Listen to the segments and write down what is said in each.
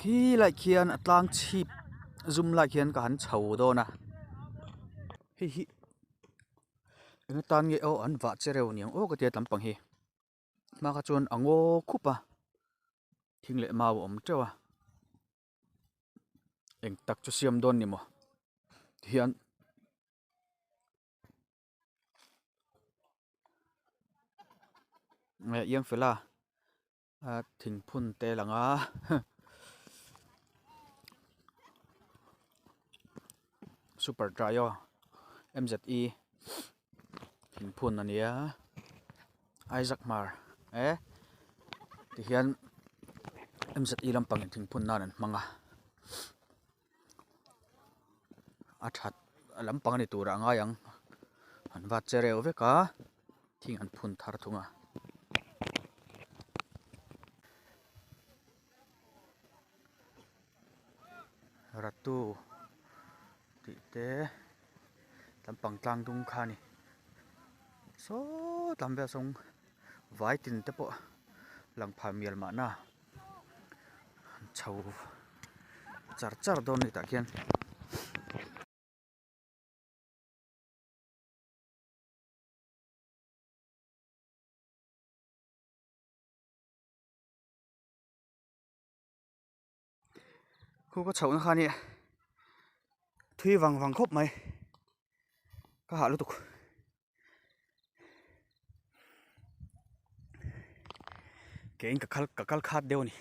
Khi lai khian a tlang chhip zum lai khian ka han chho dawn a hei hi eng atan nge aw an vah che reuh niang aw ka tia tlampang hi hma kha chuan a ngaw khup a thing leh mau a awm teuh a eng tak chu siam dawn ni maw tihian. Iang fela thingphun te a lang a super trio m z e thingphun a nia Isaac Hmar e tihian m z e lampangin thingphun nan an hmang a. A that lampang a ni turah a ngai ang an vat che reuh vek a thing an phun thar thung a. Ratu tih te lampang tlang dung kha a ni saww tlangvel sawng vai tin te pawh lang phah mial mahna. Chho char char dawn a ni tah khian. Khu ka chhoh na kha nia thui vang vang khawp mai ka hah lutuk. Keiin ka khal ka kal khat deuh a ni.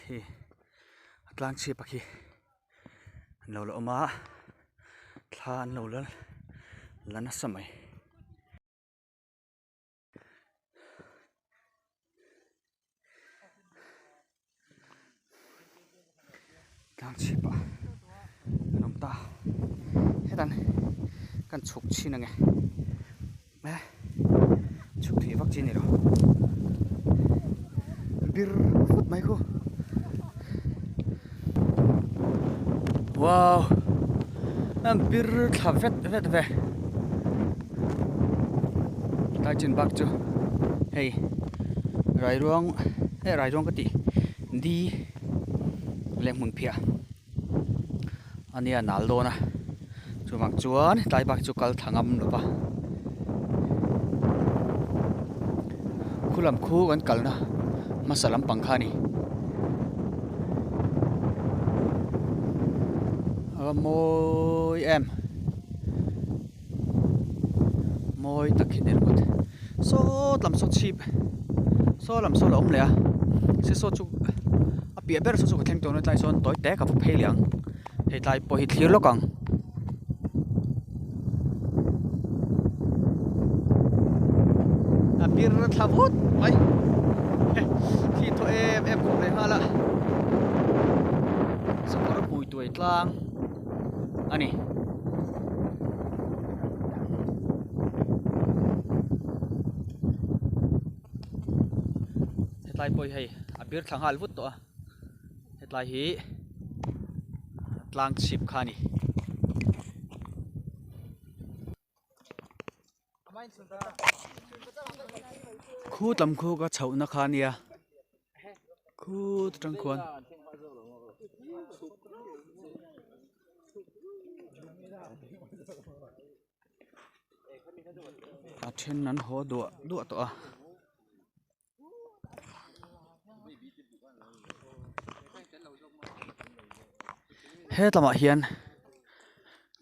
Hei a tlang chhip a khi an lo la awm a thla an lo la la nasa mai. Tlang chhip ah an awm ta hetan kan chhuk chhin ange eh chhuk thei vak chi a ni lo bir vut mai khu wow a bir thla vet vet ve. Tlai chin bak chu hei rairuang eh rairuang ka tih di leh hmun phiah a nia nal dawn a chuvang chuan tlai bak chu kal tha ngam lo va khu lam khu kan kalna hmasa lampang kha a ni a va mawi em. Mawi tak hi ni ringawt saw lam saw chhip saw lam saw la awm leh a se saw chu a piah ber saw chu ka thleng tawh a tlai sawn tawi te ka va phei leh ang hei tlai pawh hi thlir lawk ang. A bir thla vut mai khi thaw em em khawp leh nghal a sakawr hmui tuai tlang. a ni. Hetlai pawh hi hei a bir thla nghal vut tawh a hetlai hi tlang chhip kha a ni. Khu lam khu ka chhohna kha a nia khu atang khuan. A then an haw duah duah tawh a. He lamah hian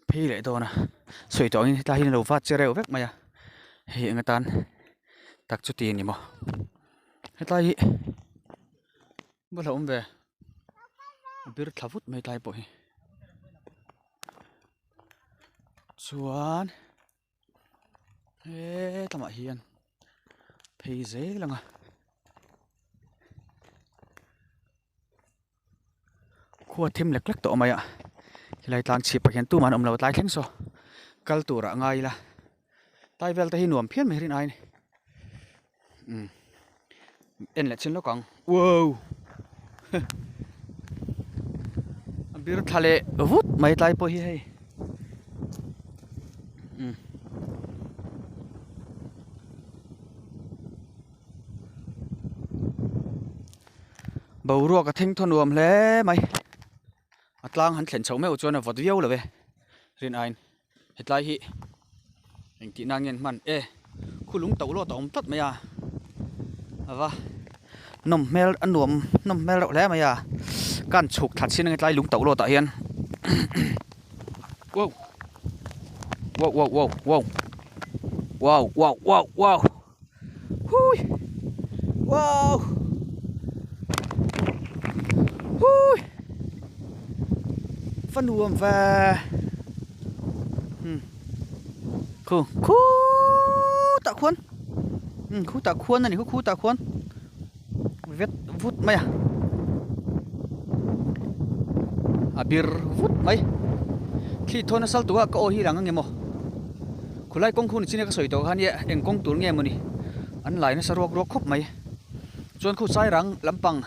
phei leh dawn a sawi tawh angin hetlai hian a lo vat che reuh vek mai a hei eng atan tak chu ti a ni maw hetlai hi bawlhhlawh awm ve a bir thla vut mai tlai pawh hi chuan. He lamah hian phei zel ang a khua thim lek lek tawh mai a helai tlang chhipah hian tumah an awm lo tlai thleng saw kal turah ngai ila tlai vel te hi nuam phian mai rin aiin umm en leh chin lawk ang wow a bir thla leh vut mai tlai pawh hi hei umm. Boruak a theng thaw nuam hle mai. A tlang han thlen chhoh meuh chuan a vawt viau lo e. Rin aiin hetlai hi engtih nan nge an hman e khu lung tauh lawt a awm tlat mai a. A va nawm hmel a nuam nawm hmel reuh hle mai a. Ka han chhuk thla chhin ang hetlai lung tauh lawt ah hian wow wow wow wow wow wow wow wow wow. Hui! Wow! Hui! Va nuam ve! Hmm. Khu khutah khuan hmm khutah khuan a ni khu khutah khuan vet vut mai a a bir vut mai thli thawn a sal tuk a ka aw hi lang ang emaw Khulai kawng khu ni chin a ka sawi tawh khan ia eng kawng tur nge mawni an lai nasa ruak ruak khawp mai. Chuan khu sairang lampang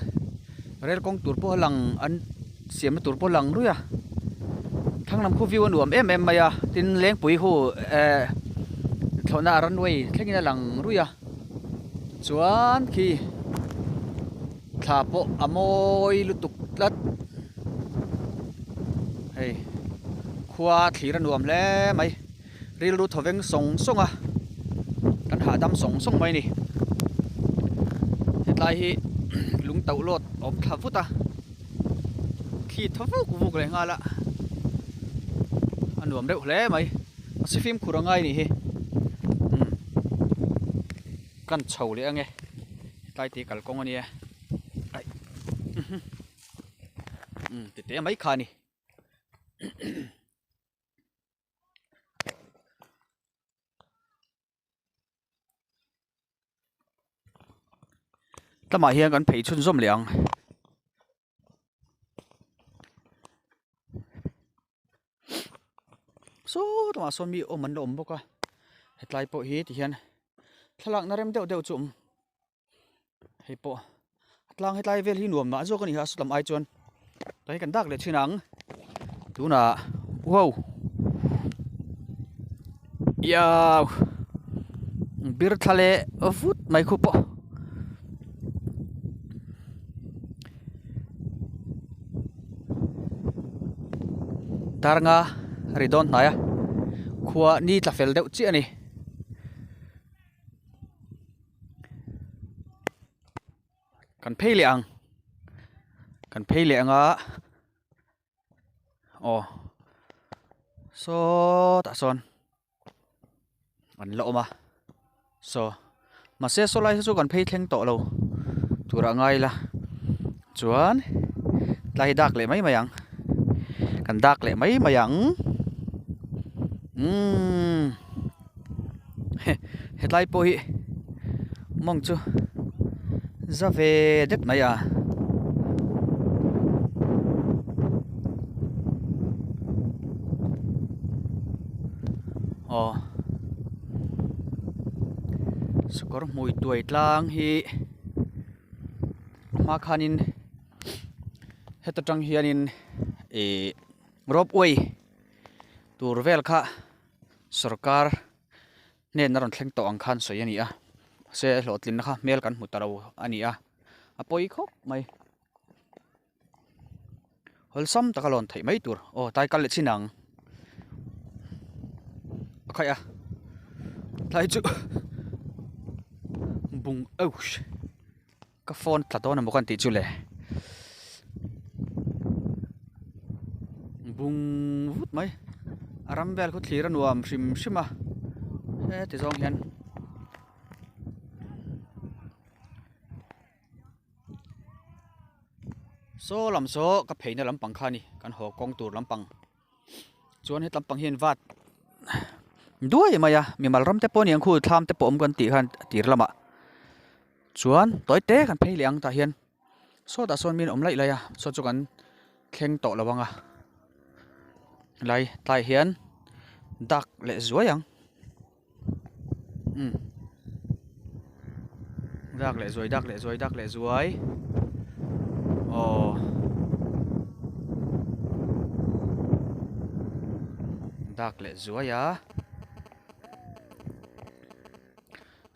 rel kawng tur pawh a lang an siamna tur pawh a lang ruih a. Thlang lam khu view a nuam em em mai a tin lengpui hu eh thlawhna runway thlengin a lang ruih a. Chuan khi thla pawh a mawi lutuk tlat. Hei khua thlir a nuam hle mai. Rilru thawveng sawng sawng a, kan hahdam sawng sawng mai a ni. Hetlai hi lung tauh lawt a awm thla vut a, thli thaw vuk vuk leh nghal a, a nuam reuh hle mai. A si fimkhur a ngai a nih hi. Umm kan chho leh ange hetlai te kalkawng a nia aih umm tete mai kha a ni. Tlamah hian kan phei chhunzawm leh ang. Saw lamah sawn mi awm an la awm bawk a hetlai pawh hi tihian thlalakna rem deuh deuh chu a awm. Hei pawh a tlang hetlai vel hi nuam mah zawk a ni a sawtlam ai chuan tah hi kan dak leh thin ang tunah wow iau bir thla leh vut mai khu pawh dar nga a ri dawn hnai a khua ni tla fel deuh chiah a ni. Kan phei leh ang kan phei leh anga aw sawtah sawn an la awm a saw mahse saw lai hi chu kan phei thleng tawh lo tur ah ngai ila chuan tlai hi dak leh mai mai ang kan dak leh mai mai ang umm. Hetlai pawh hi mawng chu za ve det mai a. Aw sakawr hmui tuai tlang hi a hma khanin heta tang hianin ih rope way tur vel kha. Sorkar hnenna rawn thleng tawh ang khan sawi a ni a, mahse hlawhtlinna kha hmel kan hmu ta lo a ni a, a pawi khawp mai. Awlsam taka lawn theih mai tur, aw tlai kal leh chin ang a khaih a, tlai chu bung auh ka phone tla dawn emaw ka tih chu le bung vut mai a ram vel khu thlir a nuam hrim hrim a heti zawng hian saw lam saw ka pheina lampang kha a ni kan haw kawng tur lampang. Chuan he lampang hian vat duai mai a mimal ram te pawh a ni ang khu thlam te pawh awm kan tih khan a tir lamah chuan tawi te kan phei leh ang tah hian sawtah sawn mi an awm laih laih a saw chu kan thleng tawh lo ang a lai tlaiah hian dak leh zuai ang umm dak leh zuai dak leh zuai dak leh zuai aw dak leh zuai a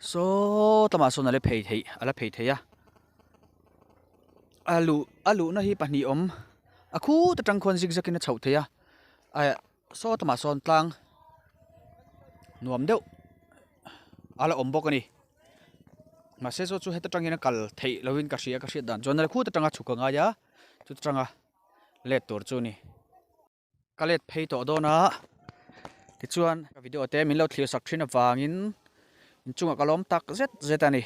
saw lamah sawn a la phei theih a la phei thei a. A luh a luhna hi pahnih awm a khut atang khuan zig zag in a chhoh theih a ah saw lamah sawn tlang nuam deuh a la awm bawk a ni mahse saw chu heta tangin a kal theih lovin ka hria ka hriat dan chuan khut atanga chhuk a ngai a chuta tanga let tur chu a ni. Ka let phei tawh dawn a, tichuan ka video te min lo thlir sak thin avangin inchungah ka lawm tak zet zet a ni.